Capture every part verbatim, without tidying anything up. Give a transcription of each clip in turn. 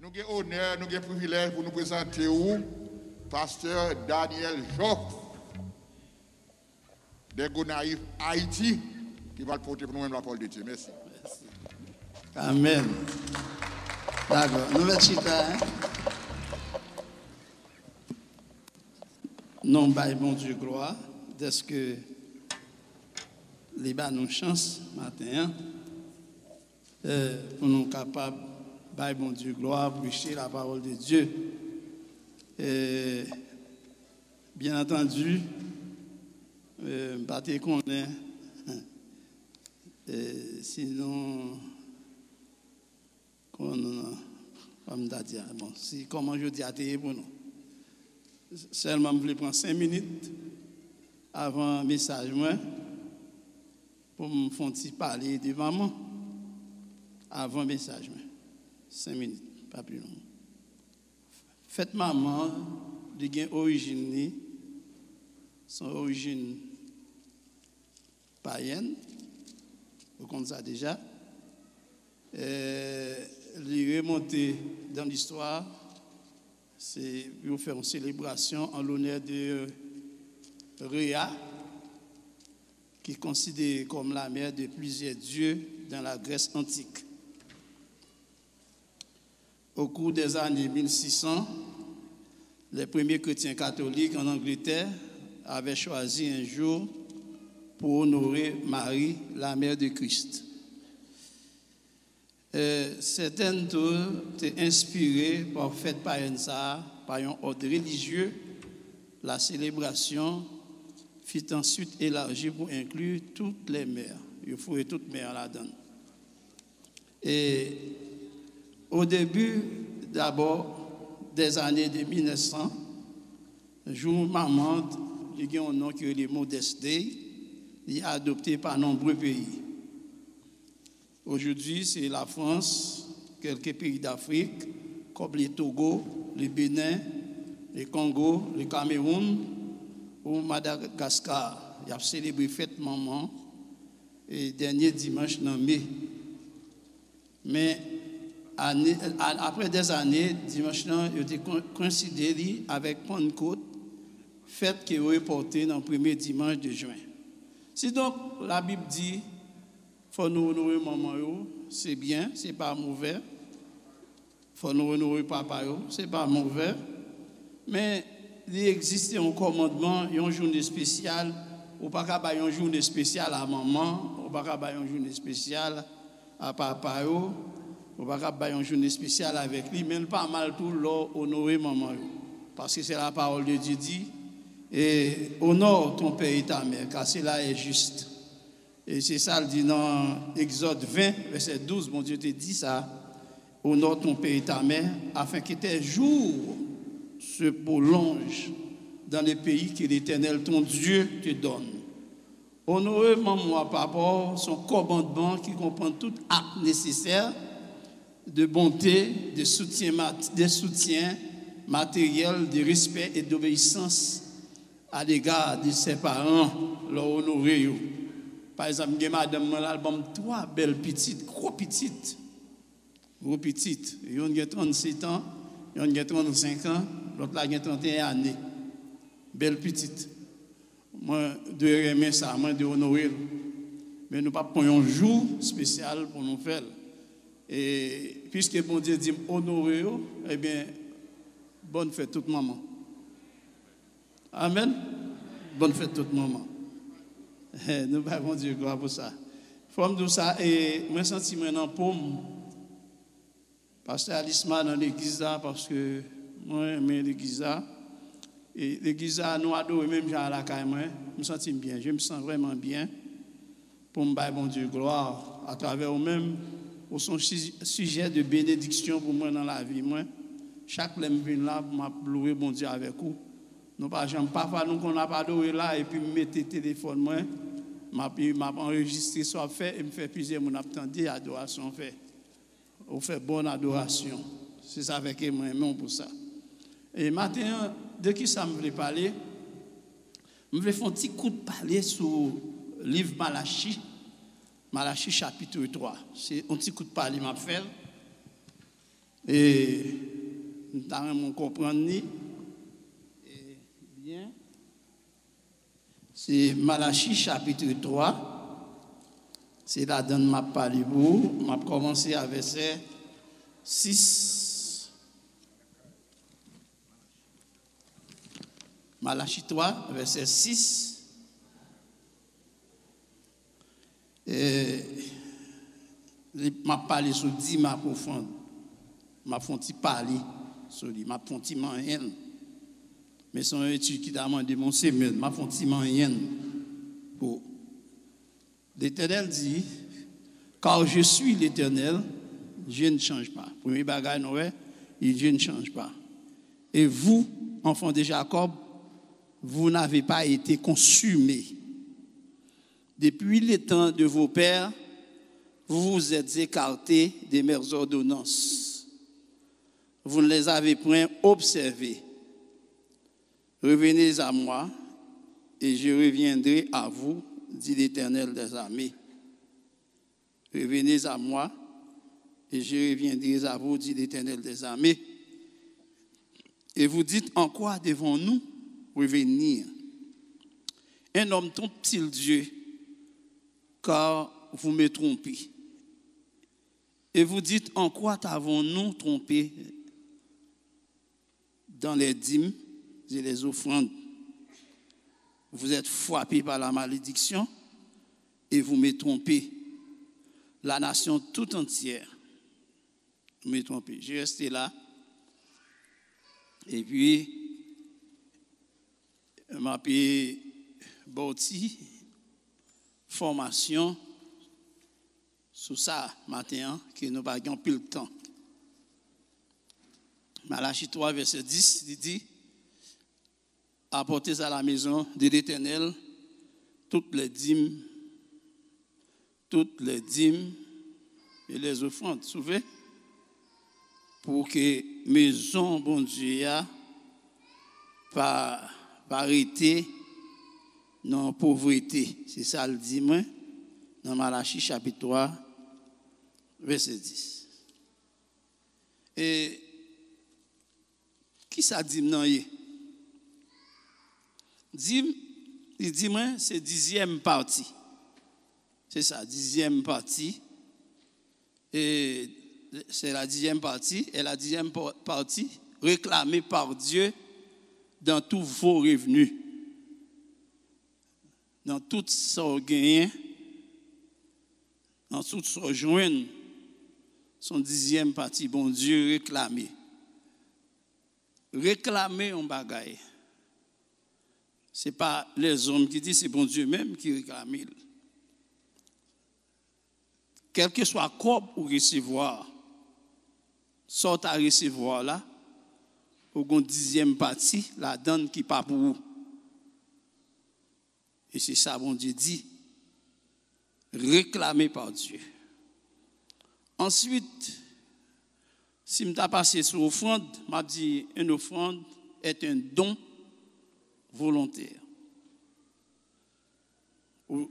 Nou gen onè, nou gen privilèj pou nou prezante ou Pastè Daniel Joffre de Gonayiv, Ayiti, ki pral pote pou nou menm lapawòl de Dye. Mèsi. Amèn. Dakò. Nou mèt chita, en? Nou bay Bondye glwa dèske li ba nou chans maten an, eh, pou nou kapab bay Bondye glwa, preche la parole de Dieu. Eh, byen antandi, eh, m pa te konnen eh, si nou Kòman, kòman m ta di a? Bon, si kòman jodi a te ye pou nou. Sèlman m vle pran senk minit avan mesaj mwen pou m fè yon ti pale de manman avan mesaj mwen. Senk minit, pa pi long. Fèt manman, li gen orijin li, se yon orijin payèn, ou konn sa deja. Eh, li remonte dan listwa, se yo fè yon selebrasyon an lonè de Rhea, ki konsidere kòm la mère de plusieurs dieux dans la Grèce antique. Au cours des années mille six cents, les premiers chrétiens catholiques en Angleterre avaient choisi un jour pour honorer Marie, la mère de Christ. Euh, certaines tours étaient inspirées par fête païenne ça, par un ordre religieux, la célébration fut ensuite élargie pour inclure toutes les mères. Il faut toutes mères là-dedans. E o debi, dabò, dèzane de mil nèf san, jou manman, li gen yon non ki rele Modest Day, li adopte pa nonbre peyi. Aujourd'hui, c'est la France, quelques pays d'Afrique, comme le Togo, le Bénin, le Congo, le Cameroun ou Madagascar. Y ap selebre fèt manman e dènye dimanch nan me. Men, ane, a- apre dèzane, dimanch lan, yo te kon- koyenside li avèk Pannkot, fèt ke yo repòte nan premye dimanch de jen. Sidonk, Labib di, fò nou onore manman yo, se byen, se pa movè. Fò nou onore papa yo, se pa movè. Men, li egziste yon kòmandman, yon jounen espesyal. Ou pa ka bay yon jounen espesyal a manman, ou pa ka bay yon jounen espesyal a papa yo, ou pa ka bay yon jounen espesyal avèk li, men l pa mal tou lè w onore manman yo. Paske se la parole de Dieu dit, et honore ton père et ta mère, car cela est juste. E se sa l di nan Egzòd ven, vèsè douz, Bondye te di sa, honore ton père et ta mère, afin que tes jours se prolongent dans le pays que l'Éternel ton Dieu te donne. Onore manman w ak papa w se yon kòmandman ki konprann tout ak nesesè de bonte, de soutyen, mat- de soutyen materyèl, de respè e d'obéissance à l'égard de ses parents, lè w onore yo. Pa egzanp, m gen madanm mwen la, l ban m twa bèl pitit, gwo pitit. Gwo pitit. Youn gen trannsetan, youn gen trannsenk an, lòt la gen tranteyen ane. Bèl pitit. Mwen dwe renmen sa, mwen dwe onore l. Men nou p ap pran yon jou espesyal pou nou fè l. E piske Bondye di m onore yo, ebyen, bòn fèt tout manman. Amèn. Bòn fèt tout manman. Nou bay Bondye glwa pou sa. Fò m di w sa, e mwen santi mwen nan po m. Pastè Alisma nan legliz la, paske mwen renmen legliz la. E legliz la, nou adore menm jan a lakay mwen. M santi m byen. Je me sens vraiment bien. Pou m bay Bondye glwa atravè ou menm. Ou se yon si- sijè de benediksyon pou mwen nan lavi mwen. Chak lè m vin la, m ap louwe Bondye avèk ou. Nou pa janm, pafwa nou konn ap adore la, epi m mete telefòn mwen, m ap, m ap anrejistre sa w ap fè, e m fè plizyè moun ap tande adorasyon w fè. Ou fè bòn adorasyon. Se sa fè ke mwen renmen w pou sa. E maten an, de ki sa m vle pale? M vle fè yon ti kout pale sou liv Malachi. Malachi chapitre twa. Se yon ti kout pale m ap fè l. E m ta renmen w konprann li, e, byen. Se Malachi chapit twa. Se ladan l m ap pale pou ou. M ap kòmanse a vèsè sis. Malachi twa, vèsè sis. E, li, m ap pale sou dim ak ofrann. M ap fè yon ti pale sou li. M ap fè yon ti manyen l. Men se yon etid ki ta mande m yon semèn. M ap fè yon ti manyen l pou L'Éternel dit, car je suis l'Éternel, je ne change pas. Premye bagay nou wè, il dit, je ne change pas. Et vous, enfants de Jacob, vous n'avez pas été consumés. Depuis le temps de vos pères, vous vous êtes écartés de mes ordonnances. Vous ne les avez point observées. Revenez à moi, et je reviendrai à vous, dit l'Éternel des armées. Revenez à moi, et je reviendrai à vous, dit l'Éternel des armées. Et vous dites, en quoi devons-nous revenir? Un homme trompe-t-il Dieu? Car vous me trompez. Et vous dites, en quoi t'avons-nous trompé dans les dîmes et les offrandes? Vous êtes frappés par la malédiction et vous me trompez. La nation tout entière, vous me trompez. Je reste là. Epi, m ape ba w ti fòmasyon sou sa maten an, ke nou pa gen anpil tan. Malachi twa, vèsè dis, li di, apportez à la maison de l'Éternel toutes les dîmes, toutes les dîmes et les offrandes. Souvle, pou ke mezon Bondye a pa, pa rete nan povrete. Se sa l di mwen nan Malachi chapit twa, vèsè dis. E kisa dim nan ye? Dim, li di mwen, se dizyèm pati. Se sa, dizyèm pati. Et c'est la dixième partie, et la dixième pa-, partie, réclamez par Dieu dans tous vos revenus. Nan tout sa w genyen, nan tout sa w jwenn, se yon dizyèm pati Bondye reklame. Reklame yon bagay. Se pa lèzòm ki di, se Bondye menm ki reklame l. Kèlkeswa kòb ou resevwa, sa w ta resevwa la, ou gon dizyèm pati ladan l ki pa pou ou. E se sa Bondye di, réclamé par Dieu. Answit, si m ta pase sou ofrann, m ap di, une offrande est un don volontaire. Ou,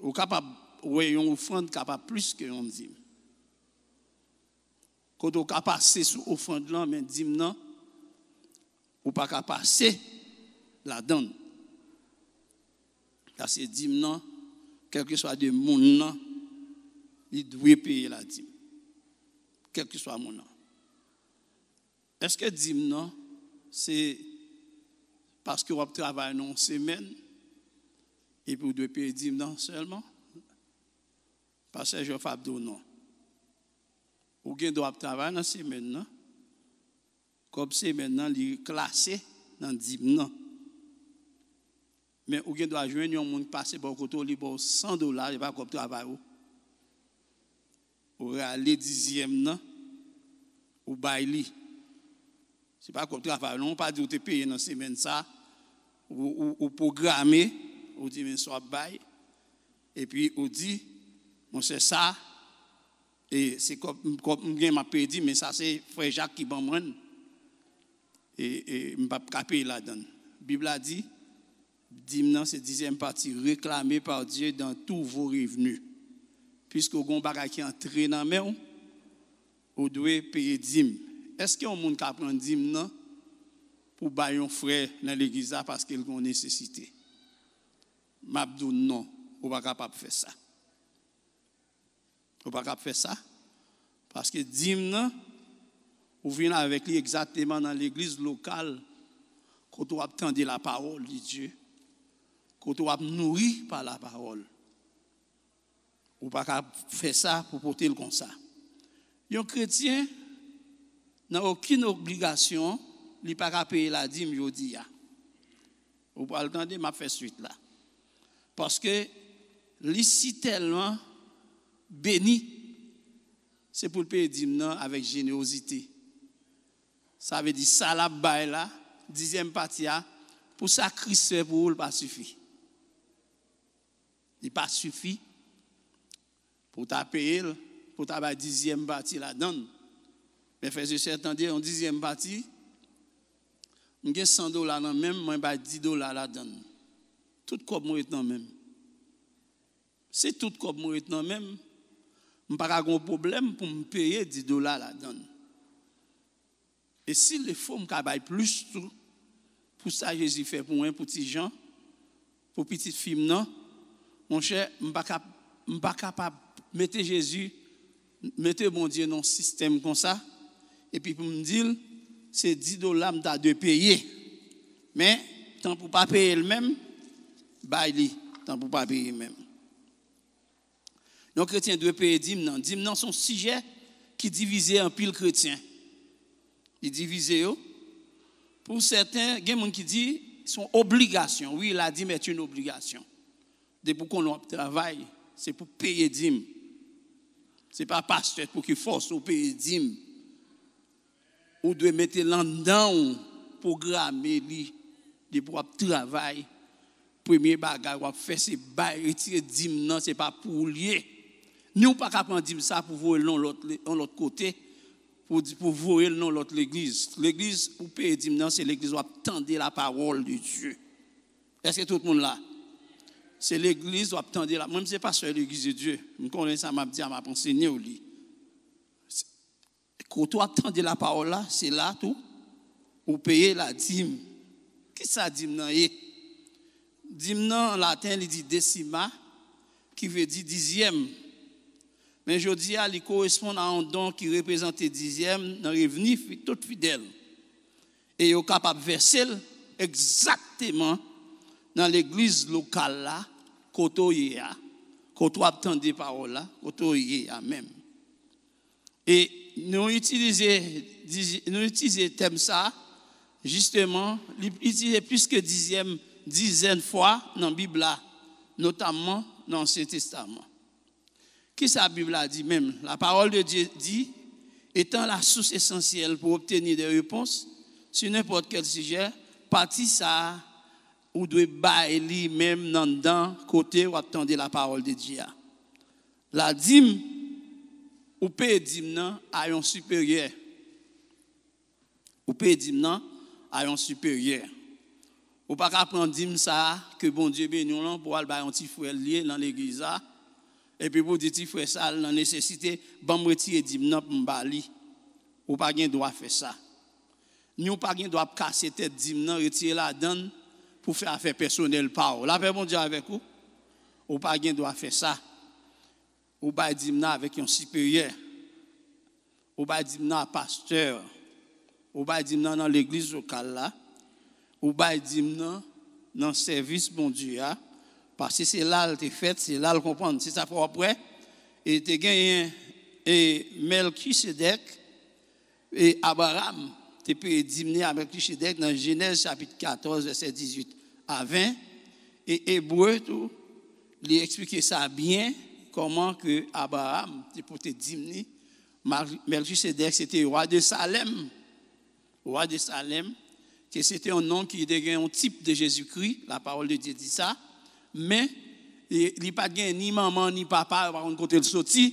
ou kapab wè yon ofrann kapab plis ke yon dim. Kote w ka pase sou ofrann lan, men dim nan, ou pa ka pase ladan l. Paske dim nan, kèlkeswa de moun nan, li dwe peye ladim. Kèlkeswa moun nan. Èske dim nan, se paske w ap travay nan yon semèn, epi w dwe peye dim nan sèlman? Pastè Jòf ap di w non. Ou gen dwa ap travay nan semèn nan, kòb semèn nan, li klase nan dim nan. Men ou gen dwa jwenn yon moun ki pase bò kote w, li ba w san dola, se pa kòb travay ou. Ou rale dizyèm nan, ou bay li. Se pa kòb travay ou non, ou pa di ou te peye nan semèn sa, ou, ou, ou pwograme, ou di men sa w ap bay, epi ou di, monchè sa, e se kòb, kòb m gen m ap peye dim, men sa se frè Jak ki ban mwen l. E, e m p ap ka peye ladan l. Bib la di, dim nan se dizyèm pati, réclamé par Dieu dans tous vos revenus. Piske w gen yon bagay ki antre nan men w, Ou dwe peye dim. Èske yon moun ka pran dim nan pou bay yon frè nan legliz la paske l gen yon nesesite? M ap di w non, ou pa kapab fè sa. Ou pa kab fè sa. Paske dim nan, ou vin avèk li egzakteman nan legliz lokal, kote w ap tande la parole de Dieu, kote w ap nouri pa la parole. Ou pa ka fè sa pou pote l konsa. Yon kretyen, nan okenn obligasyon, li pa ka peye ladim jodi a. Ou pral tande, m ap fè swit la. Paske li si tèlman beni, se pou l peye dim nan avèk jenerozite. Sa vle di, sa l ap bay la, dizyèm pati a, pou sa Kris fè pou ou, l pa sifi. Li pa sifi pou w ta peye l, pou w ta bay dizyèm pati ladan l. Men frè e sè, tande, yon dizyèm pati, m gen san dola nan men m, mwen bay dis dola ladan l. Tout kòb mwen ret nan men m. Si tout kòb mwen ret nan men m, m pa ka gen yon pwoblèm pou m peye dis dola ladan l. E si lefo m ka bay plis tou, pou sa Jezi fè pou mwen, pou ti Jan, pou pitit fi m nan, monchè, m pa ka, m pa kapab mete Jezi, mete Bondye nan yon sistèm konsa, epi pou m di l, se dis dola m ta dwe peye. Men, tanpri w pa peye l menm, bay li, tanpri w pa peye menm. Yon kretyen dwe peye dim nan. Dim nan se yon sijè ki divize anpil kretyen. Li divize yo. Pou sèten, gen moun ki di se yon obligasyon. Wi, la dîme est une obligation. Depi w konnen w ap travay, se pou peye dim. Se pa pastè pou ki fòse w peye dim. Ou dwe mete l anndan w, pwograme li. Depi w ap travay, premye bagay w ap fè se bay, retire dim nan, se pa pou ou l ye. Ni w pa ka pran dim sa pou voye l nan lòt, yon lòt kote, pou di, pou voye l nan lòt legliz. Legliz ou peye dim nan, se legliz w ap tande la parole de Dieu. Èske tout moun la? Se legliz w ap tande la. Mwen, m se pastè legliz de Dieu. M konnen sa m ap di a, m ap ansenye w li. Kote w ap tande la parole la, se la tou ou peye la dim. Kisa dim nan ye? Dim nan, an laten, li di decima, ki vle di dizyèm. Men jodi a, li koresponn a yon don ki reprezante dizyèm nan revni fi-, tout fidèl. E yo kapab vèse l egzakteman nan legliz lokal la, kote w ye a, kote w ap tande pawòl la, kote w ye a menm. E nou itilize, nou itilize tèm sa, jisteman, li itilize plis ke dizyèm, dizèn fwa nan Bib la, notamman nan Ansyen Testaman. Kisa Bib la di menm? La parole de Dieu dit, étant la source essentielle pour obtenir des réponses sur n'importe quel sujet, pati sa a, ou dwe bay li menm nan anndan kote w ap tande la parole de Dieu a. Ladim, ou peye dim nan a yon siperyè. Ou peye dim nan a yon siperyè. Ou pa ka pran dim sa a ke Bondye beni w lan pou w al bay yon ti frè l ye nan legliz la, epi pou w di ti frè sa a l nan nesesite, ban m retire dim nan pou m ba li. Ou pa gen dwa fè sa. Ni w pa gen dwa ap kase tèt dim nan, retire ladan l pou fè afè pèsonèl pa w. Lapè Bondye avèk ou. Ou pa gen dwa fè sa. Ou bay dim nan avèk yon siperyè. Ou bay dim nan a pastè. Ou bay dim nan nan legliz lokal la. Ou bay dim nan nan sèvis Bondye a. Paske se la l te fèt, se la l konprann. Se sa fè w ap wè. E te genyen e Mèlkisedèk, e Abraram te peye dim li a Mèlkisedèk nan Jenèz chapit katòz, vèsè dizuit a ven. E Ebre tou, li eksplike sa byen, kòman ke Abraram te pote dim li, Mal-, Mèlkisedèk se te wa de Salèm. Wa de Salèm, ke se te yon non ki te gen yon tip de Jezikri, la parole de Dieu di sa, men e, li pa t gen ni manman ni papa, yo pa konn kote l soti,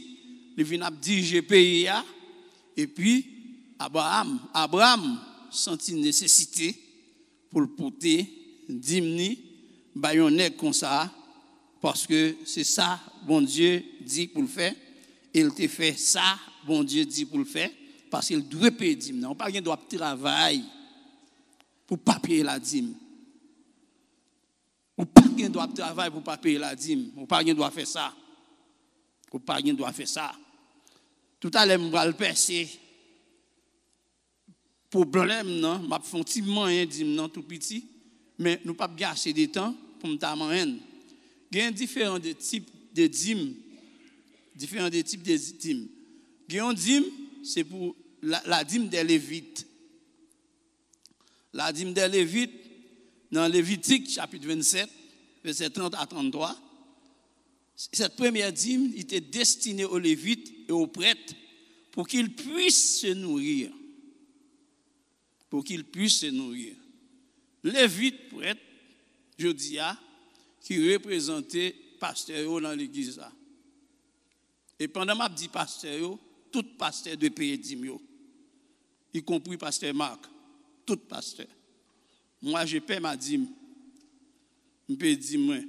li vin ap dirije peyi a, epi Abraram, Abraram santi nesesite pou l pote dim li bay yon nèg konsa, paske se sa Bondye di pou l fè, e l te fè sa Bondye di pou l fè, paske l dwe peye dim nan. Ou pa gen dwa ap travay pou pa peye ladim. Ou pa gen dwa ap travay pou pa peye ladim. Ou pa gen dwa fè sa. Ou pa gen dwa fè sa. Toutalè, m pral pèse pwoblèm nan, m ap fè yon ti manyen dim nan tou piti, men nou p ap gen ase de tan pou m ta manyen l. Gen diferan de tip de dim, diferan de tip de dim. Gen yon dim, se pou la, ladim dè Levit. Ladim dè Levit, nan Levitik, chapit vennsèt, vèsè trant a tranntwa. Cette première dîme était destinée aux Lévites et aux prêtres pour qu'ils puissent se nourrir. Pour qu'ils puissent se nourrir. Levit, prèt, jodi a, ki reprezante pastè yo nan legliz la. E pandan m ap di pastè yo, tout pastè dwe peye dim yo. Y compris pastè Marc. Tout pastè. Moi, je paie ma dîme. M peye dim mwen.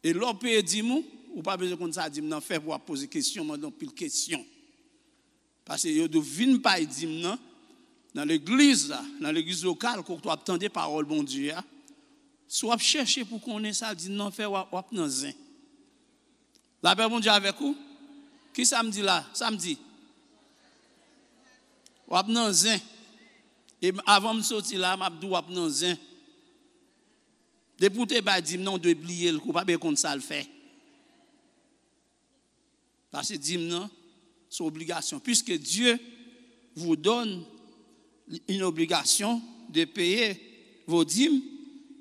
E lè w peye dim ou, ou pa bezwen konn sa dim nan fè pou w ap poze kesyon, mande anpil kesyon. Paske yo dwe vin bay dim nan, nan legliz la, nan legliz lokal, kote w ap tande pawòl Bondye a. Si w ap chèche pou konnen sa dim nan fè, w ap, w ap nan zen. Lapè Bondye avèk ou. Ki sa m di la? Sa m di? W ap nan zen. E m, avan m soti la, m ap di w w ap nan zen. Depi w te bay dim nan, w dwe bliye l, ou pa bezwen konn sa l fè. Paske dim nan, se obligasyon. Puisque Dieu vous donne une obligation de payer vos dîmes,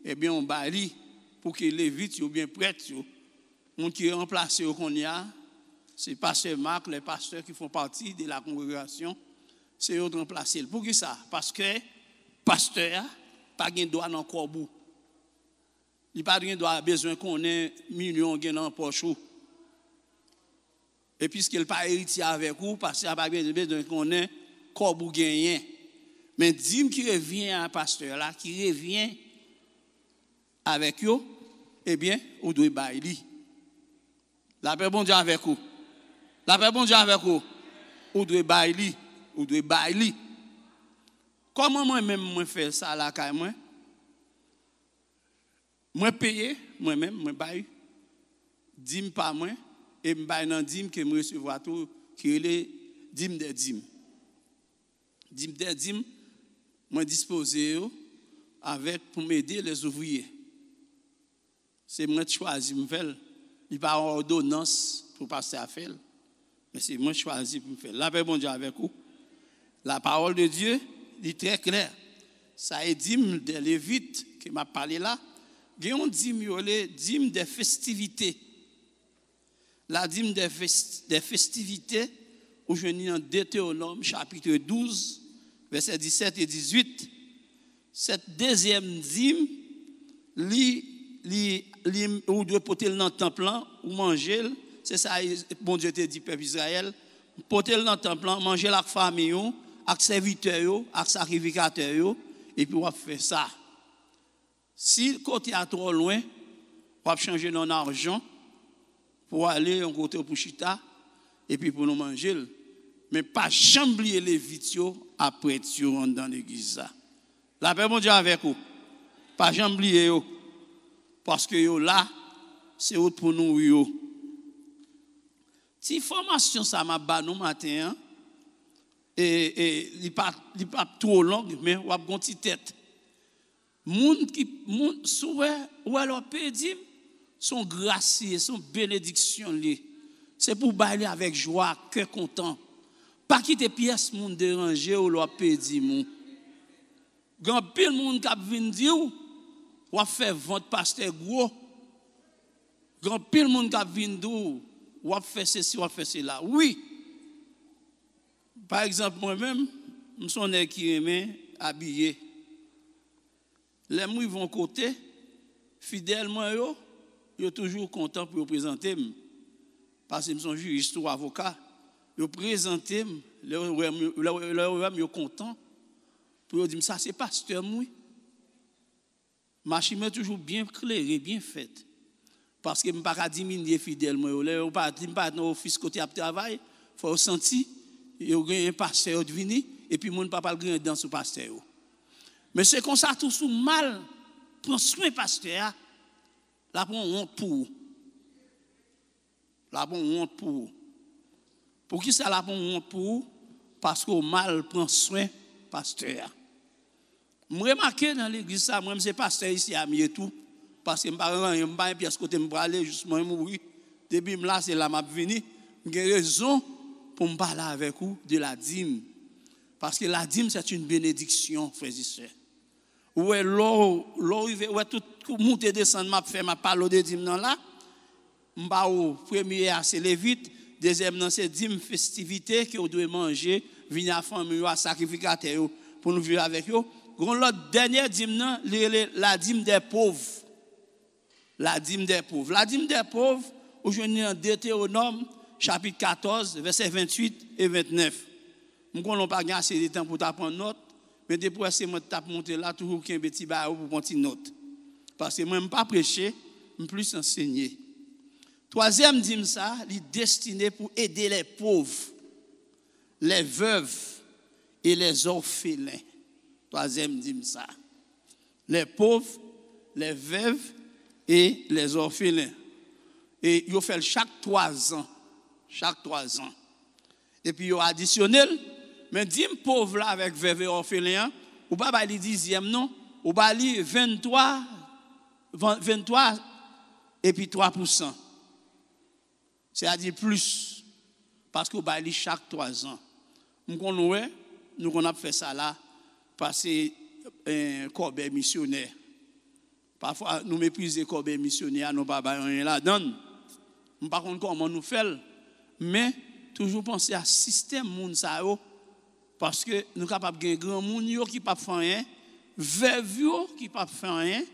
ebyen, w bay li pou ke levit yo, oubyen prèt yo, moun ki ranplase yo kounye a, se pastè Marc, les pasteurs qui font partie de la congrégation, se yo k ranplase l. Poukisa? Paske pastè a pa gen dwa nan kòb ou. Li pa gen dwa bezwen konnen milyon w gen nan pòch ou. E piske l pa eritye avèk ou, pastè a pa gen bezwen konnen kòb ou genyen. Men dim ki revyen a pastè la, ki revyen avèk yo, ebyen, ou dwe bay li. Lapè Bondye avèk ou. Lapè Bondye avèk ou. Ou dwe bay li. Ou dwe bay li. Kòman mwen menm mwen fè sa lakay mwen? Mwen peye, mwen menm, mwen bay dim pa mwen, e m bay nan dim ke m resevwa tou, ki rele dim dè dim. Dim dè dim, mwen dispoze yo avèk pou m ede lèzouvriye. Se mwen k chwazi m fè l. Li pa yon òdonans pou pastè a fè l. Men se mwen k chwazi pou m fè l. Lapè Bondye avèk ou. La parole de Dieu, li trè klè. Sa e dim dè levit ke m ap pale la. Gen yon dim yo rele dim dè festivite. La dîme des fes- des festivités, ou jwenn li nan Detewonòm chapit douz, vèsè disèt e dizuit. Cette deuxième dîme, li, li, li, ou dwe pote l nan tanp lan, ou manje l. Se sa Bondye te di pèp Izrayèl, pote l nan tanp lan, manje l ak fanmi w, ak sèvitè yo, ak sakrifikatè yo, epi w ap fè sa. Si kote a twò lwen, w ap chanje l an ajan pou w ale yon kote pou chita, epi pou nou manje l. Men pa janm bliye levit yo ak prèt yo anndan legliz la. Lapè Bondye avèk ou. Pa janm bliye yo. Paske yo la, se ou t pou nouri yo. Ti fòmasyon sa m ap ba nou maten an, e, e, li pa, li p ap twò long, men w ap gon ti tèt. Moun ki, moun, si w wè, ou wè lè w ap peye dim, se yon gras li ye, se yon benediksyon li ye. Se pou w bay li avèk jwa, ak kè kontan. Pa kite pyès moun deranje w lè w ap peye dim ou. Gen anpil moun k ap vin di w, w ap fè vant pastè gwo. Gen anpil moun k ap vin di w, w ap fè sesi, w ap fè sela. Wi. Pa egzanp, mwen menm, m se yon nèg ki renmen abiye. Lè m rive yon kote, fidèl mwen yo, yo toujou kontan pou yo prezante m. Paske m se yon jiris tou, avoka. Yo prezante m, lè yo wè m, lè, lè yo wè m, yo kontan. Pou yo di m, sa se pastè m, wi. Machin mwen toujou byen klere, byen fèt. Paske m pa ka diminye fidèl mwen yo. Lè yo pa di m pa nan ofis kote y ap travay, Fò yo santi yo genyen pastè yo t vini, epi moun pa pral genyen dan sou pastè yo. Men se konsa tou, si w mal pran swen pastè a, l ap yon wont pou ou. L ap yon wont pou ou. Poukisa l ap yon wont pou ou? Paske w mal pran swen pastè a. M remake nan legliz sa, mwen, m se pastè isi a m ye tou, paske m pa gen anyen, m pa gen pyès kote m prale, jis mwen mouri. Depi m la, se la m ap vini. M gen rezon pou m pale avèk ou de ladim. Paske ladim, c'est une bénédiction, frè e sè. Ou wè, lè w, lè w rive, ou wè tout moute desann m ap fè, m ap pale w de dim nan la, m ba ou, premye a se Levit, dezyèm nan se dim festivite ke w dwe manje, vini a fanmi yo, a sakrifikatè yo, pou nou viv avèk yo. Gon lòt dènye dim nan, li rele ladim dè pov. Ladim dè pov. Ladim dè pov, ou jwenn li nan Detewonòm, chapit katòz, vèsè venntuit e ventnèf. M konnen w pa gen ase de tan pou w ta pran nòt, men depi w wè se mwen k t ap monte la, toujou kenbe ti bagay ou pou pran ti nòt. Paske mwen, m pa preche, m plis ansenye. Twazyèm dim sa, li destine pou ede les pauvres, les veuves et les orphelins. Twazyèm dim sa. Les pauvres, les veuves et les orphelins. E yo fè l chak twa zan. Chak twa zan. Epi yo adisyone l. Men dim pov la avèk vèv e òfelen an, ou pa bay li dizyèm non. Ou ba li venntwa, ven-, venntwa epi twa pousan. Sètadi plis. Paske w bay li chak twa zan. M konn wè, nou konn ap fè sa la, pase, eh, kòbèy misyonè. Pafwa, nou meprize kòbèy misyonè a, nou pa bay anyen ladan l. M pa konn kòman nou fè l, men toujou panse a sistèm moun sa yo, paske nou kapab gen granmoun yo ki p ap fè anyen, vèv yo ki p ap fè anyen,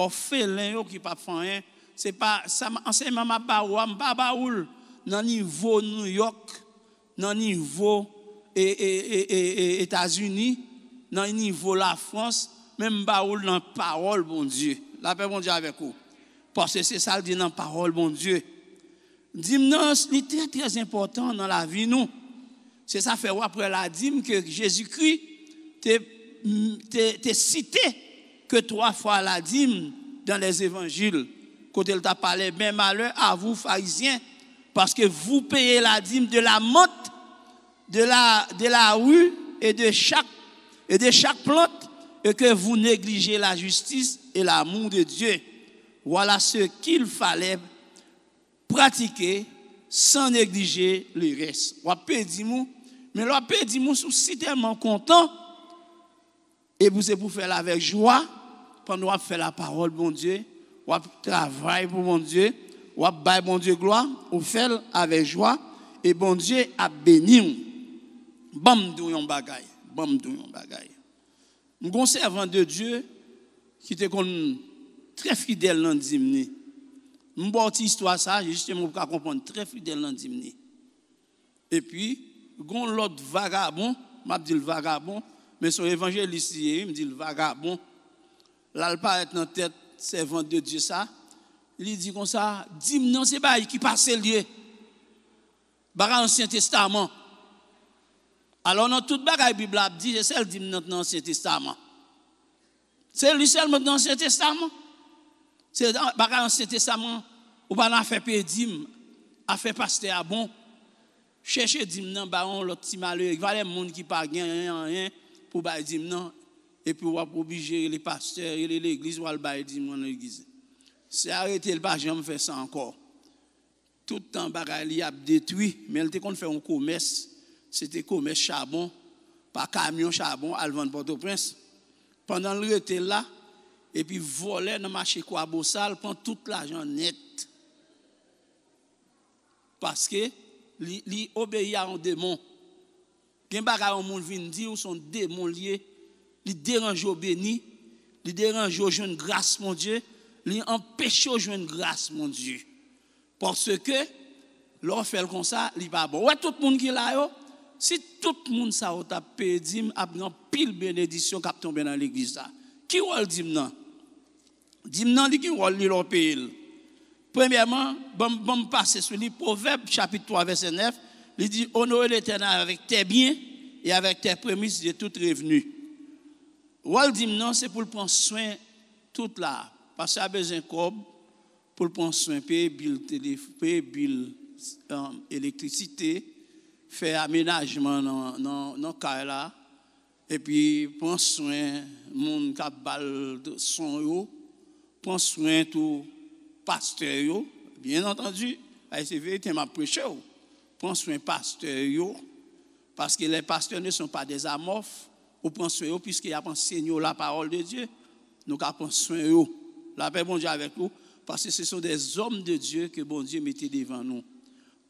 òfelen yo ki p ap fè anyen. Se pa sa m, ansèyman m ap ba ou a, m pa ba ou l nan nivo Nouyòk, nan nivo, e, e, e, e, e, Etazini, nan nivo Lafrans, men m ba ou l nan pawòl Bondye. Lapè Bondye avèk ou. Paske se sa l di nan pawòl Bondye. Dim nan, li trè, trè enpòtan nan lavi nou. Se sa fè w ap wè ladim ke Jezikri te, te, te site ke twa fwa ladim dan lèzevanjil, kote l t ap pale, mais malheur à vous, pharisiens, parce que vous payez la dîme de la menthe, de la, de la rue et de chaque, et de chaque plante, et que vous négligez la justice et l'amour de Dieu. Voilà ce qu'il fallait pratiquer sans négliger le reste. W ap peye dim ou, men lè w ap peye dim ou, si w si tèlman kontan, epi se pou w fè l avèk jwa, pandan w ap fè lapawòl Bondye, w ap travay pou Bondye, w ap bay Bondye glwa, ou fè l avèk jwa, e Bondye ap beni w. Ban m di w yon bagay, ban m di w yon bagay. M gon sèvant de Dye ki te konn trè fidèl nan dim ni. M ba w ti istwa sa, jisteman, ou ka konprann, trè fidèl nan dim ni. Epi, gon lòt vagabon, m ap di l vagabon, men se yon evanjelis li ye, wi, m di l vagabon. L al parèt nan tèt sèvant de Dye sa, li di konsa, dim nan se bagay ki pase l ye. Bagay Ansyen Testaman. Alò, nan tout bagay Bib la ap di, se sèl dim nan nan Ansyen Testaman. Se li sèlman nan Ansyen Testaman. Se bagay Ansyen Testaman, ou pa nan afè peye dim, afè pastè a bon. Chèche dim nan, ba yon lòt ti malere. Valè moun ki pa gen anyen, anyen pou bay dim nan, epi w ap oblije rele pastè, rele legliz, w al bay dim nan legliz. Se arete, l pa janm fè sa ankò. Tout tan bagay li ap detwi, men l te konn fè yon komès, se te komès chabon, pa kamyon chabon al vann Pòtoprens. Pandan l rete la, epi vòlè nan mache Kwabosal pran tout lajan nèt. Paske li, li obeyi a yon demon. Gen bagay yon moun vin di w, se yon demon l ye. Li deranje w beni, li deranje w jwenn gras Bondye, li anpeche w jwenn gras Bondye. Paske, lè w fè l konsa, li pa bon. Ou wè tout moun ki la yo, si tout moun sa yo t ap peye dim, ap gen anpil benedisyon k ap tonbe nan legliz la. Ki wòl dim nan? Dim nan, li gen wòl li lè w peye l. Premyèman, ban m, ban m pase sou li, Pwovèb, chapit twa, vèsè nèf, Li di, onore Letènèl avèk tes biens et avec tes prémices de tout revenu. Wòl dim nan, se pou l pran swen tout la. Pastè a bezwen kòb pou l pran swen, peye bil telef-, peye bil, um, elektrisite, fè amenajman nan, nan, nan kay la, epi pran swen moun k ap ba l son yo, pran swen tou pastè yo, byen antandi, se verite m ap preche w, pran swen pastè yo, paske les pasteurs ne sont pas des amorphes, ou pran swen yo, piske y ap ansenye w la parole de Dieu, nou ka pran swen yo. Lapè Bondye avèk nou, paske ce sont des hommes de Dieu que Bondye mete devan nou.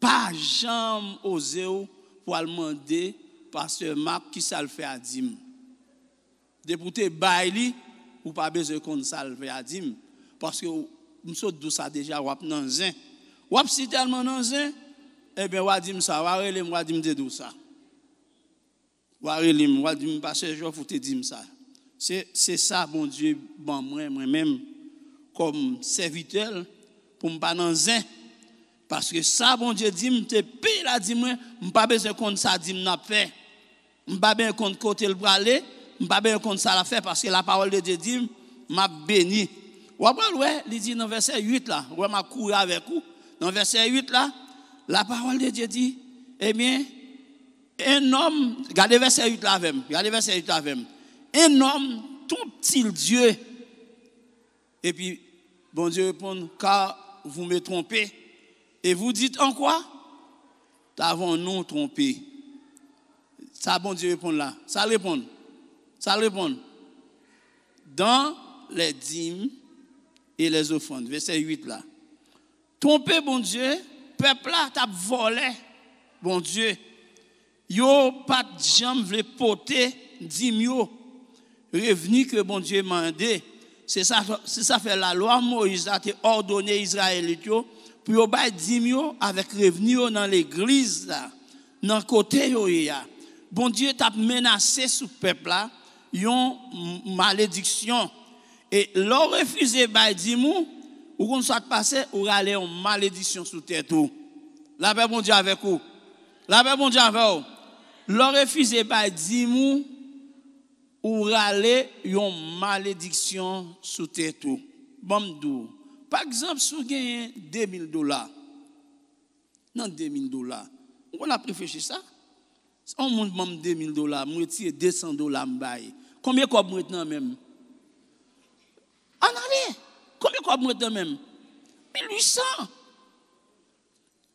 Pa janm oze w pou al mande pastè Mak kisa l fè a dim. Depi w te bay li, ou pa bezwen konn sa l fè a dim. Paske w, m sot di w sa deja, w ap nan zen. W ap sitèlman nan zen, ebyen, w a dim sa, w a rele m, w a di m te di w sa. W a rele m, w a di m, pastè Jòf, ou te di m sa. Se, se sa Bondye ban mwen, mwen menm, kòm sèvitè l, pou m pa nan zen. Paske sa Bondye di m, te peye l a di mwen, m pa bezwen konn sa dim nan ap fè. M pa bezwen konn kote l prale, m pa bezwen konn sa l ap fè, paske la parole de Dieu di m, m ap beni. W ap pral wè, li di nan vèsè uit la, wè m ap kouri avèk ou. Nan vèsè uit la, la parole de Dieu di, ebyen, un homme, gade vèsè uit la avè m, gade vèsè uit la avè m. Un homme trompe-t-il Dieu? Epi Bondye reponn, car vous me trompez. Et vous dites en quoi? T'avons-nous trompé? Sa Bondye reponn la. Sa l reponn. Sa l reponn. Dans les dîmes et les offrandes. Vèsè uit la. Twonpe Bondye, pèp la t ap vòlè Bondye. Yo pa t janm vle pote dim yo, revni ke Bondye mande. Se sa, se sa fè lalwa Moyiz la te òdone Izrayelit yo pou yo bay dim yo avèk revni yo nan legliz la, nan kote yo ye a. Bondye t ap menase sou pèp la yon m-, malediksyon. E lè w refize bay dim ou, ou konn sa k pase, ou rale yon malediksyon sou tèt ou. Lapè Bondye avèk ou. Lapè Bondye avè w. Lè w refize bay dim ou, ou rale yon malediksyon sou tèt ou. Ban m di w, pa egzanp, si w genyen de mil dola, nan de mil dola, ou konn ap reflechi sa? Si yon moun ban m de mil dola, m retire de san dola, m bay. Konbyen kòb mwen ret nan men m? Ann ale! Konbyen kòb mwen ret nan men m? Mil uit san.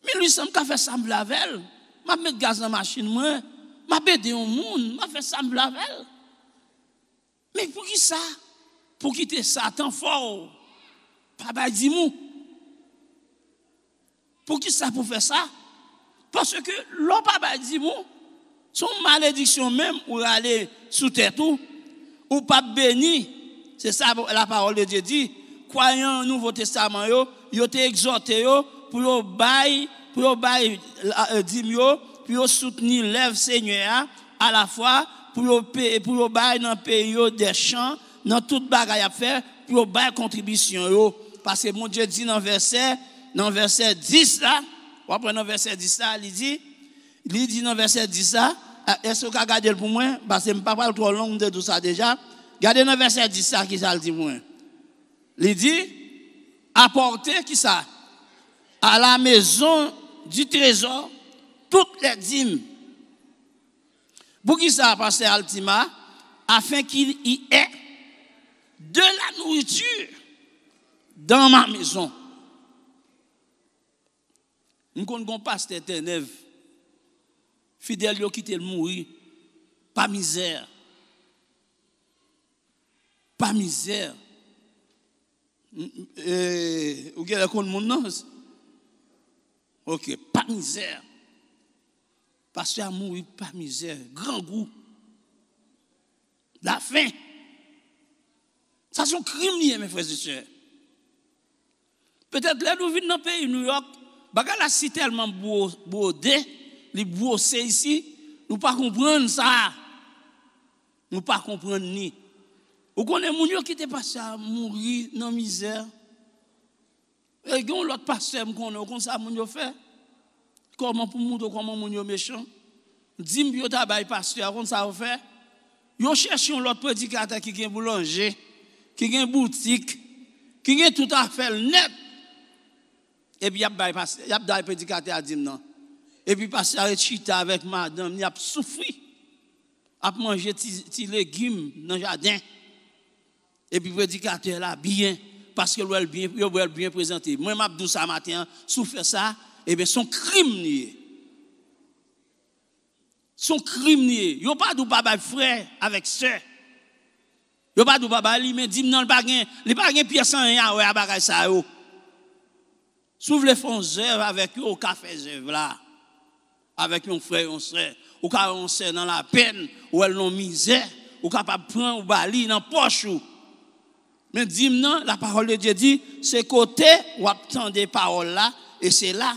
Mil uit san, m ka fè sa m vle avè l. M ap met gaz nan machin mwen. M ap ede yon moun. M ap fè sa m vle avè l. Men poukisa pou kite Satan fè w pa bay dim ou? Poukisa pou fè sa? Paske lè w pa bay dim ou, se yon malediksyon menm ou rale sou tèt ou. Ou p ap beni. Se sa la parole de Dieu di. Kwayan Nouvo Testaman yo, yo te egzòte yo pou yo bay, pou yo bay, euh, dim yo, pou yo soutni lèv Senyè a, alafwa pou yo pe-, pou yo bay nan peyi yo, dè chan, nan tout bagay y ap fè, pou yo bay kontribisyon yo. Paske Bondye di nan vèsè, nan vèsè dis la, w ap wè nan vèsè dis la, li di, li di nan vèsè dis la, a, èske w ka gade l pou mwen? Paske m pa pral twò long, m te di w sa deja. Gade nan vèsè dis la, kisa l di pou mwen. Li di, apportez kisa? À la maison du trésor toutes les dîmes. Poukisa, pastè Altima? Afin qu'il y ait de la nourriture dans ma maison. M konn gon pastè Tènèv, fidèl yo kite l mouri pa mizè. Pa mizè. M, m, e, ou genlè konn moun nan? Ok, pa mizè. Pastè a mouri pa mizè, grangou, lafen. Sa se yon krim li ye, mes frères et sœurs. Petèt lè nou vin nan peyi Nouyòk, bagay la si tèlman bwo-, bwode, li bwose isi, nou pa konprann sa. Nou pa konprann li. Ou konnen moun yo kite pastè a mouri nan mizè. E gen yon lòt pastè m konnen, ou konn sa moun yo fè? Kòman pou m montre w kòman moun yo mechan? Dim yo ta bay pastè a, konn sa yo fè? Yo chèche yon lòt predikatè ki gen boulanje, ki gen boutik, ki gen tout afè l nèt. Epi y ap bay pastè, y ap bay predikatè a dim nan. Epi pastè a ret chita avèk madanm li, ap soufri, ap manje ti, ti legim nan jaden. Epi predikatè la byen, paske l wè l byen, yo wè l byen prezante. Mwen, m ap di w sa maten an, si w fè sa, ebyen, se yon krim li ye. Se yon krim li ye. Yo pa di w pa bay frè avèk sè. Yo pa di w pa bay li, men dim nan, li pa gen, li pa gen pyès anyen a wè a bagay sa yo. Si w vle fè yon zèv avèk yo, ou ka fè zèv la. Avèk yon frè, yon sè. Ou ka wè yon sè nan lapenn, ou wè l nan mizè, ou kapab pran, ou ba li nan pòch ou. Men dim nan, la parole de Dieu di, se kote w ap tande pawòl la, e se la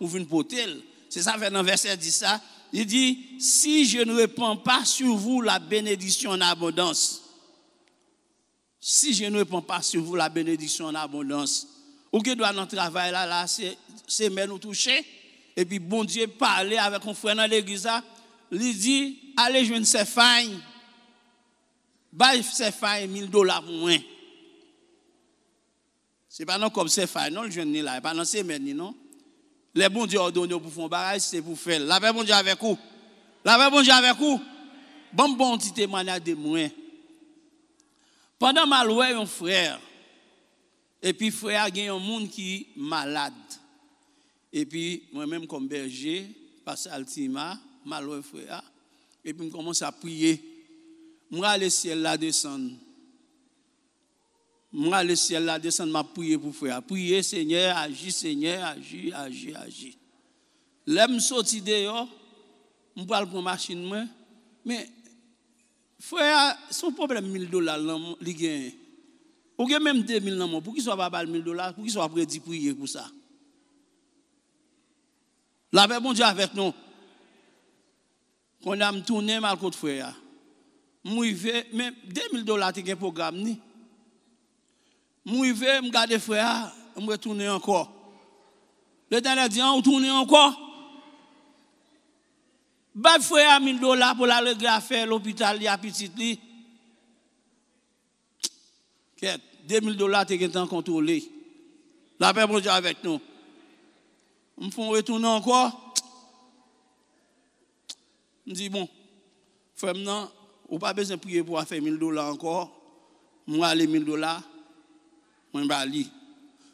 pou vin pote l. Se sa fè nan vèsè dis la, li di, si je ne répands pas sur vous la bénédiction en abondance. Si je ne répands pas sur vous la bénédiction en abondance. Ou gen dwa nan travay la, la, se semèn ou touche, epi Bondye pale avèk yon frè nan legliz la, li di, ale jwenn sè Fay, bay sè Fay mil dola pou mwen. Se pa nan kòb sè Fay non, l jwenn li la, e pa nan semèn li non. Lè Bondye òdone w pou fè yon bagay, se pou fè l. Lapè Bondye avèk ou. Lapè Bondye avèk ou. Ban m ba w yon ti temwayaj de mwen. Pandan m al wè yon frè, epi frè a gen yon moun ki malad. Epi mwen menm kòm bèje, pastè Altima, m al wè frè a. Epi m kòmanse ap priye. M rale syèl la desann. M rale syèl la desann, m ap priye pou frè a. Priye, Senyè, aji, Senyè, aji, aji, aji. Lè m soti deyò, m pral pran machin mwen. Men, frè a, se yon pwoblèm mil dola l nan men, li genyen. Ou gen menm de mil nan men w, poukisa w pa ba l mil dola? Poukisa w ap redi priye pou sa? Lapè Bondye avèk nou. Kounye a m tounen, m al kot frè a. M rive, men de mil dola te gen pwogram ni. M rive, m gade frè a, m retounen ankò. Letènèl di, an, ou tounen ankò? Bay frè a mil dola pou l al regle afè lopital li a pitit li. Kèt, de mil dola te gentan kontwole. Lapè Bondye avèk nou. M fè yon retounen ankò. M di, bon, frè m nan, ou pa bezwen priye pou afè mil dola ankò. M rale mil dola, mwen ba li.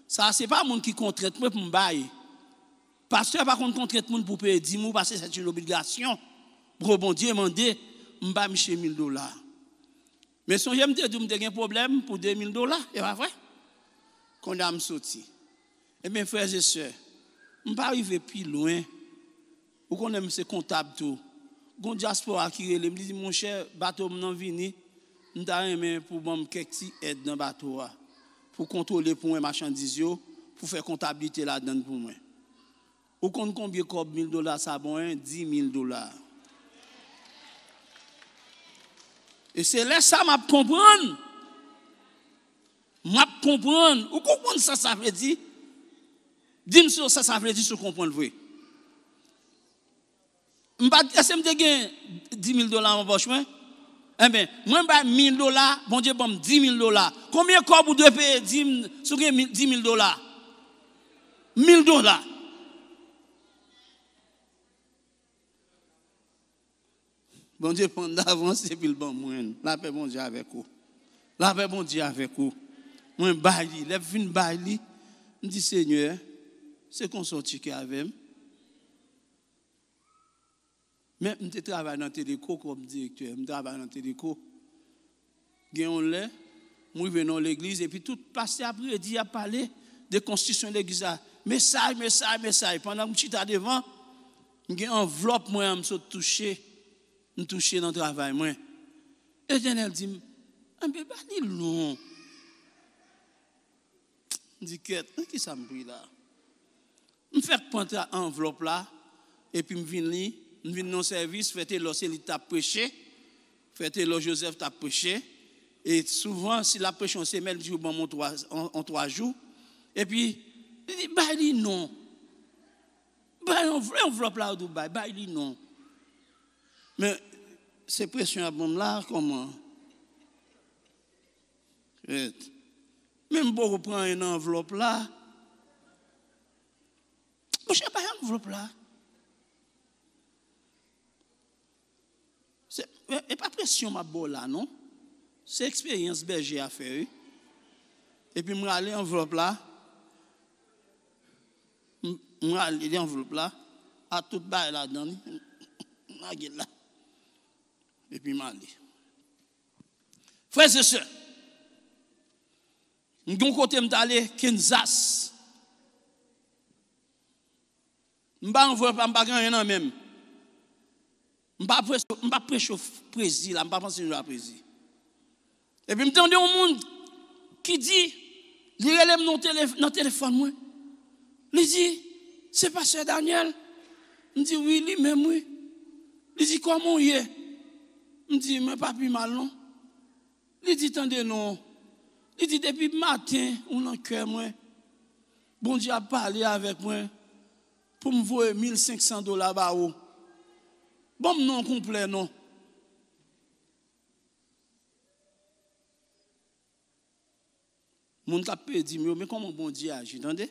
Sa, se pa moun ki kontrent mwen pou m bay. Pastè pa konn kontrent moun pou peye dim ou, paske se yon obligasyon. Gwo Bondye mande, m ba misye mil dola. Men sonje m te di w m te gen pwoblèm pou de mil dola, e pa vre? Kounye a m soti. Ebyen, frè e sè, m pa rive pi lwen. Ou konnen m se kontab tou. Gon dyaspora ki rele m, li di, monchè, bato m nan vini, m ta renmen pou ban m kèk ti èd nan bato a, pou kontwole pou mwen machandiz yo, pou fè kontablite ladan l pou mwen. Ou konn konbyen kòb mil dola sa bon, en? Dis mil dola. E se lè sa m ap konprann. M ap konprann. Ou konprann sa sa vle di? Di m si sa sa vle di, si w konprann vre. M pa, èske m te gen dis mil dola nan pòch mwen? Enben, mwen bay mil dola, Bondye ban m dis mil dola. Konbyen kòb ou dwe peye dim si w gen mil, dis mil dola? Mil dola. Bondye pran davans epi l ban mwen. Lapè Bondye avèk ou. Lapè Bondye avèk ou. Mwen bay li. Lè m fin bay li, m di, Senyè, se konsa w tcheke avè m. Men m te travay nan Teleco kòm direktè. M travay nan Teleco. Gen yon lè, m rive nan yon legliz, epi tout pastè ap redi, ap pale de konstriksyon legliz la. Mesaj, mesaj, mesaj. Pandan m chita devan, m gen anvlòp mwen an, m sot touche. M touche nan travay mwen. Letènèl di m, enben, ba li non. M di, kèt, nan kisa m pri la? M fèk pran tra-, anvlòp la, epi m vin li, m vin nan sèvis, frè Telò se li t ap preche, frè Telò Joseph t ap preche, e souvan, si l ap preche yon semèn, li toujou ban m yon twa, yon, yon twa jou, epi, li di, bay li non. Bay anvlòp, anvlòp la, ou bay, bay li non. Men, se presyon ap ban m la, kòman? Ret. Men m poko pran anyen nan anvlòp la. Monchè, bay anvlòp la. Se, e, e pa presyon m ap ba w la, non. Se eksperyans bèje a fè, wi. Epi m rale anvlòp la. M, m rale anvlòp la. A tout bagay ladan li. M lage l la. Epi m ale. Frè e sè, m gen yon kote m t ale, Kansas. M pa anvlòp la, m pa gen anyen nan men m. M pa preche, m pa preche prezi la, m pa panse nou la prezi. Epi m tande yon moun ki di, li rele m nan telef-, nan telefòn mwen. Li di, "Se pastè Daniel?" M di, "Wi, li menm, wi." Li di, "Kòman w ye?" M di, "Mwen pa pi mal, non." Li di, "Tande non." Li di, "Depi maten, ou nan kè mwen. Bondye ap pale avèk mwen pou m voye mil senk san dola ba ou. Ban m non konplè non." Moun k ap peye dim yo, men kòman Bondye aji, tande.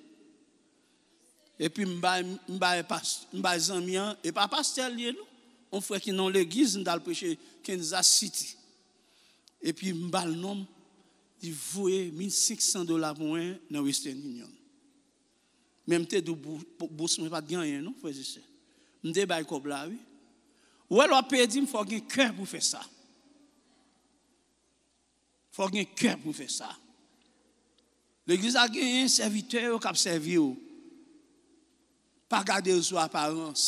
Epi m bay, m bay pas-, m bay zanmi an, e pa pastè l ye non. Yon frè ki nan legliz, m t al preche Kansas City. Epi m ba l non m, li voye mil senk san dola pou mwen nan Western Union. Men m te di w bou-, bous mwen pa t gen anyen non, frè e sè. M te bay kòb la, wi. Ou wè lè w ap peye dim, fò w gen kè pou fè sa. Fò w gen kè pou fè sa. Legliz la genyen sèvitè yo k ap sèvi w. Pa gade l sou aparans.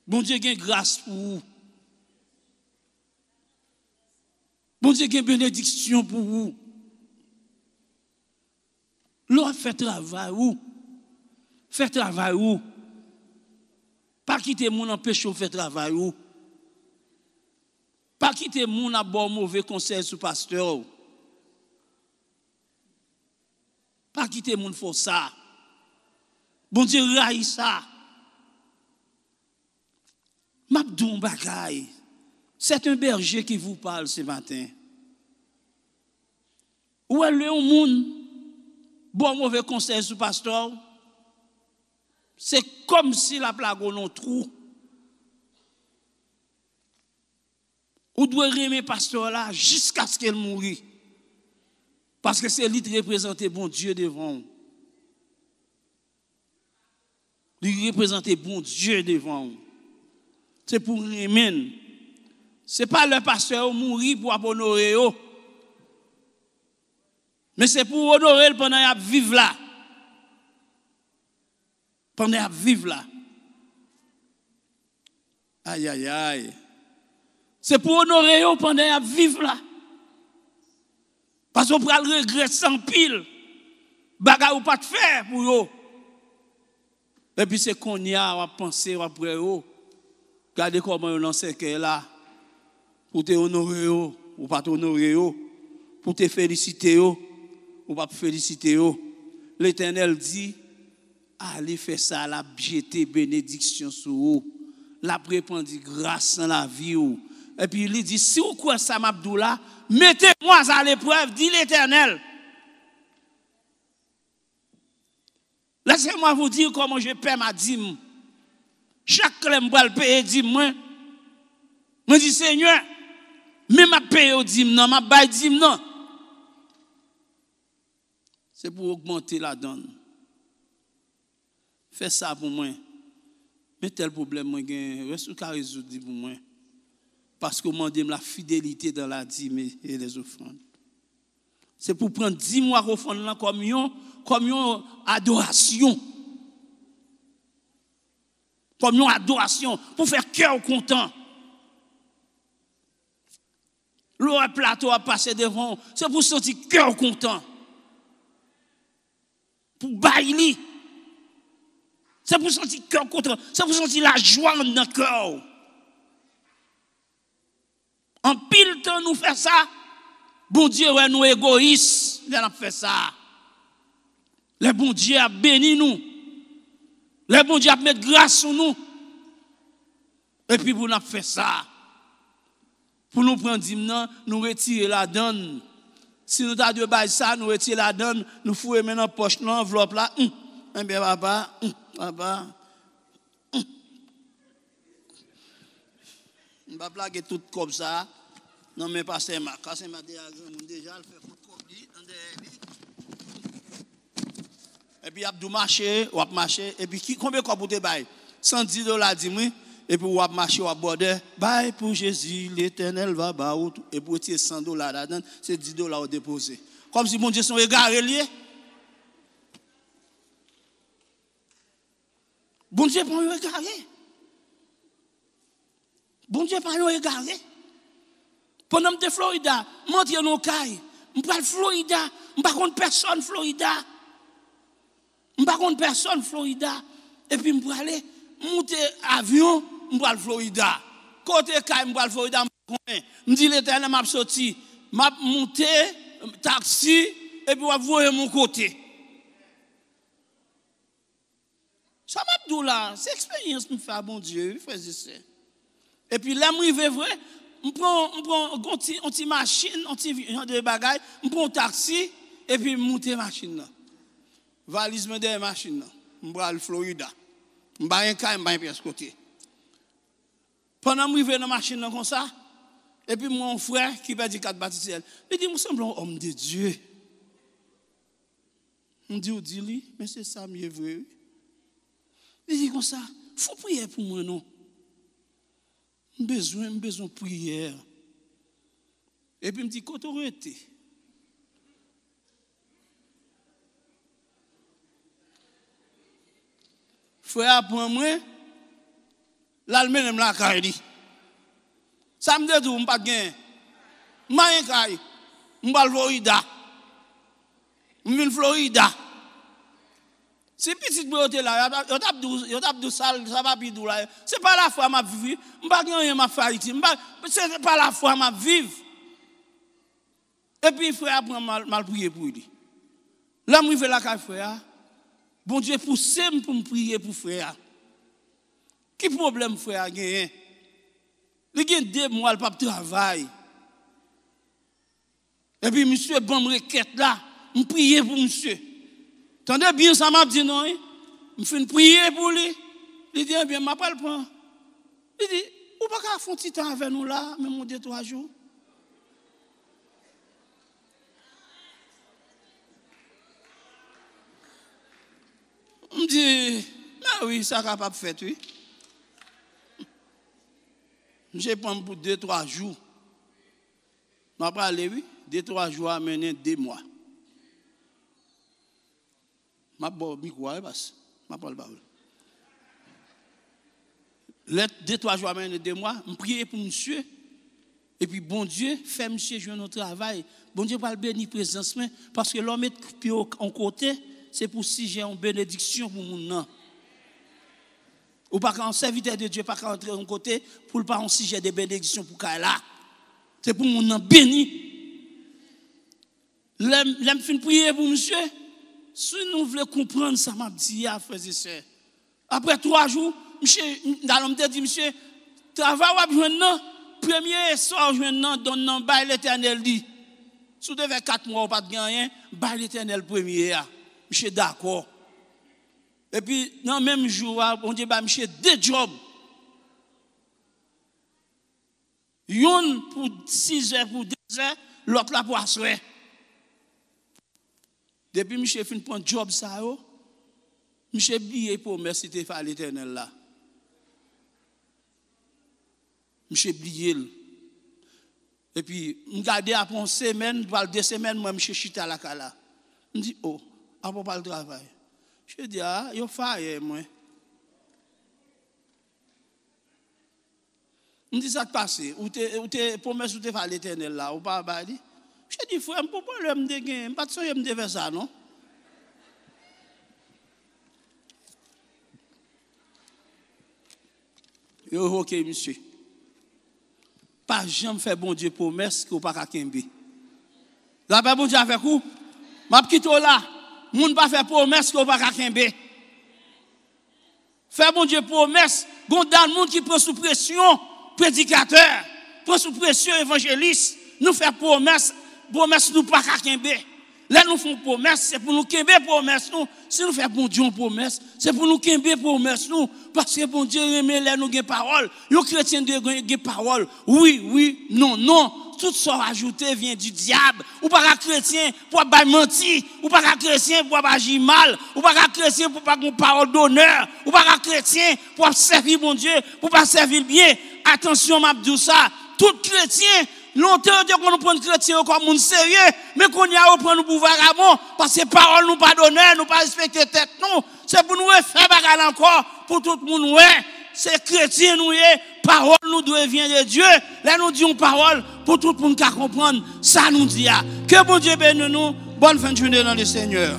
Bondye gen gras pou ou. Bondye gen benediksyon pou ou. Lè w ap fè travay ou, fè travay ou. Pa kite moun anpeche w fè travay ou. Pa kite moun ap ba w move konsèy sou pastè w. Pa kite moun fè w sa. Bondye rayi sa. M ap di w yon bagay. C'est un berger qui vous parle ce matin. Ou wè, lè yon moun ba w move konsèy sou pastè w, se kòmsi l ap lage w nan yon twou. Ou dwe renmen pastè w la jiskaske l mouri. Paske se li t reprezante Bondye devan w. Li reprezante Bondye devan w. Se pou w renmen l. Se pa lè pastè yo mouri pou w ap onore yo. Men se pou w onore l pandan y ap viv la. Pandan y ap viv la. Ayayay. Se pou w onore yo pandan y ap viv la. Paske w pral regrèt sa anpil. Bagay ou pa t fè pou yo. Epi se kounye a w ap panse, w ap wè yo. Gade kòman yo nan sèkèy la. Pou w te onore yo, ou pa t onore yo. Pou w te felisite yo, ou pa t felisite yo. Letènèl di, "Ale fè sa," l ap jete benediksyon sou ou. L ap repandi gras nan lavi w. Epi li di, "Si w kwè sa m ap di w la, mettez-moi à l'épreuve, dit l'Éternel." Laissez-moi vous dire comment je paie ma dîme. Chak lè m pral peye dim mwen, mwen di, "Senyè, men m ap peye w dim nan, m ap bay dim nan." Se pou w ogmante ladan l. Fè sa pou mwen. Men tèl pwoblèm mwen genyen, èske w ka rezoud li pou mwen? Paske w mande m la fidélité dans la dîme et les offrandes. Se pou pran dim w ak ofrann lan kòm yon, kòm yon adorasyon. Kòm yon adorasyon pou fè kè w kontan. Lè w wè plato a pase devan w, se pou w santi kè w kontan. Pou w bay li. Se pou w santi kè w kontan. Se pou w santi lajwa anndan kè w. Anpil tan nou fè sa, Bondye wè nou egoyis lè n ap fè sa. Lè Bondye ap beni nou, lè Bondye ap met gras sou nou, epi pou n ap fè sa, pou nou pran dim nan, nou retire ladan l. Si nou ta dwe bay sa, nou retire ladan l, nou foure men nan pòch, nan anvlòp la. Hum, enben, papa, hum, papa, hum. M p ap lage tout kòb sa a nan men pastè Mak. Pastè Mak deja granmoun deja, l fè kot kòb li nan dèyè li. Epi y ap di w mache, w ap mache. Epi ki, konbyen kòb ou te bay? San dis dola dim wi. Epi w ap mache, w ap bwòdè. Bay pou Jezi, Letènèl va ba ou tou. Epi w retire san dola ladan l, se dis dola w depoze. Kòmsi Bondye se yon egare l ye. Bondye pa yon egare. Bondye pa yon egare. Pandan m te Florida, m antre nan yon kay. M pral Florida. M pa konn pèsonn Florida. M pa konn pèsonn Florida. Epi m prale, m moute avyon, m pral Florida. Kote kay m pral Florida, m pa konnen. M di Letènèl, m ap soti. M ap moute taksi, epi w ap voye m yon kote. Sa m ap di w la, se eksperyans m fè a Bondye, wi, frè e sè. Epi lè m rive vre, m pran, m pran yon ti, yon ti machin, yon ti jan de bagay, m pran yon taksi, epi m moute machin nan. Valiz mwen dèyè machin nan. M pral Florida. M pa gen kay, m pa gen pyès kote. Pandan m rive nan machin nan konsa, epi m wè yon frè ki pèdi kat batistè l. Li di, "M sanble yon òm de Dye." M di, "Ou di li, men se sa m ye vre, wi." Li di konsa, "Fè yon priyè pou mwen, non. M bezwen, m bezwen priyè." Epi m di, "Kote w rete?" Frè a pran mwen, l al mennen m lakay li. Sa m te di w, m pa t genyen. M pa gen kay. M pral Florida. M vin Florida. Si pitit mwen yo te la, yo t ap, yo t ap di w, yo t ap di w sa, sa pa pi di w la. Se pa lafwa m ap viv, wi. M pa gen anyen m ap fè Ayiti. M pa, se pa lafwa m ap viv. Epi frè a pran m al, m al priye pou li. Lè m rive lakay frè a, Bondye pouse m pou m priye pou frè a. Ki pwoblèm frè a genyen? Li gen de mwa l p ap travay. Epi misye ban m rekèt la, m priye pou misye. Tande byen sa m ap di nou, wi. M fin priye pou li. Li di, "Ebyen, m ap al pran." Li di, "Ou pa ka fè yon ti tan avè nou la, menm yon de twa jou?" M di, "Mè wi, sa kapab fèt, wi." Misye pran m pou de twa jou. M ap ale, wi. De twa jou a mennen de mwa. M ap ba w mikwo a, wi, pas. M ap pale ba ou. Lè de twa jou a mennen de mwa, m priye pou misye. Epi Bondye fè misye jwenn yon travay. Bondye pral beni prezans mwen. Paske lè w met pye w yon kote, se pou sijè yon benediksyon pou moun nan. Ou pa ka, yon sèvitè de Dye pa ka antre yon kote pou l pa yon sijè de benediksyon pou kay la. Se pou moun nan beni. Lè, lè m fin priye pou misye, si nou vle konprann sa m ap di a, frè e sè, apre twa jou, misye, talè m te di misye, "Travay w ap jwenn nan, premye sa w jwenn nan, donn nan, bay Letènèl li. Si w te fè kat mwa ou pa t gen anyen, bay Letènèl premye a." Misye dakò. Epi, nan menm jou a, Bondye ba misye de djòb. Yonn pou sizè, pou dezè, lòt la pou aswè. Depi misye fin pran djòb sa yo, misye bliye pwomès li te fè a Letènèl la. Misye bliye l. Epi, m gade apre yon semèn, pral de semèn, m wè misye chita lakay la. M di, "O, apa w pa al travay?" Misye di, "A, yo fayè mwen." M di, "Sa k pase? Ou te, ou te, pwomès ou te fè a Letènèl la, ou pa bay li?" Misye di, "Frè m, pou pwoblèm m te genyen, m pa t sonje m te fè sa, non." Yo revoke misye. Pa janm fè Bondye pwomès ke w pa ka kenbe. Lapè Bondye avèk ou. M ap kite w la. Moun pa fè pwomès ke w pa ka kenbe. Fè Bondye pwomès. Gon dal moun ki pran sou presyon predikatè, pran sou presyon evanjelis. Nou fè pwomès, pwomès nou pa ka kenbe. Lè nou fè yon pwomès, se pou nou kenbe pwomès nou. Si nou fè Bondye yon pwomès, se pou nou kenbe pwomès nou. Paske Bondye renmen lè nou gen pawòl. Yon kretyen dwe gen, gen pawòl. Wi, wi, non, non. Tout sa w ajoute vyen di dyab. Ou pa ka kretyen pou w ap bay manti. Ou pa ka kretyen pou w ap aji mal. Ou pa ka kretyen pou w pa gen pawòl donè. Ou pa ka kretyen pou w ap sèvi Bondye, pou w pa sèvi l byen. Atansyon, m ap di w sa. Tout kretyen, lontan yo te konn pran kretyen yo kòm moun serye, men kounye a yo pran nou pou vagabon, paske pawòl nou pa donè, nou pa respekte tèt nou. Se pou nou refè bagay la ankò, pou tout moun wè se kretyen nou ye, pawòl nou dwe vyen de Dye. Lè nou di yon pawòl, pou tout moun ka konprann sa nou di a. Ke Bondye beni nou. Bonne fin de journée dans le Seigneur.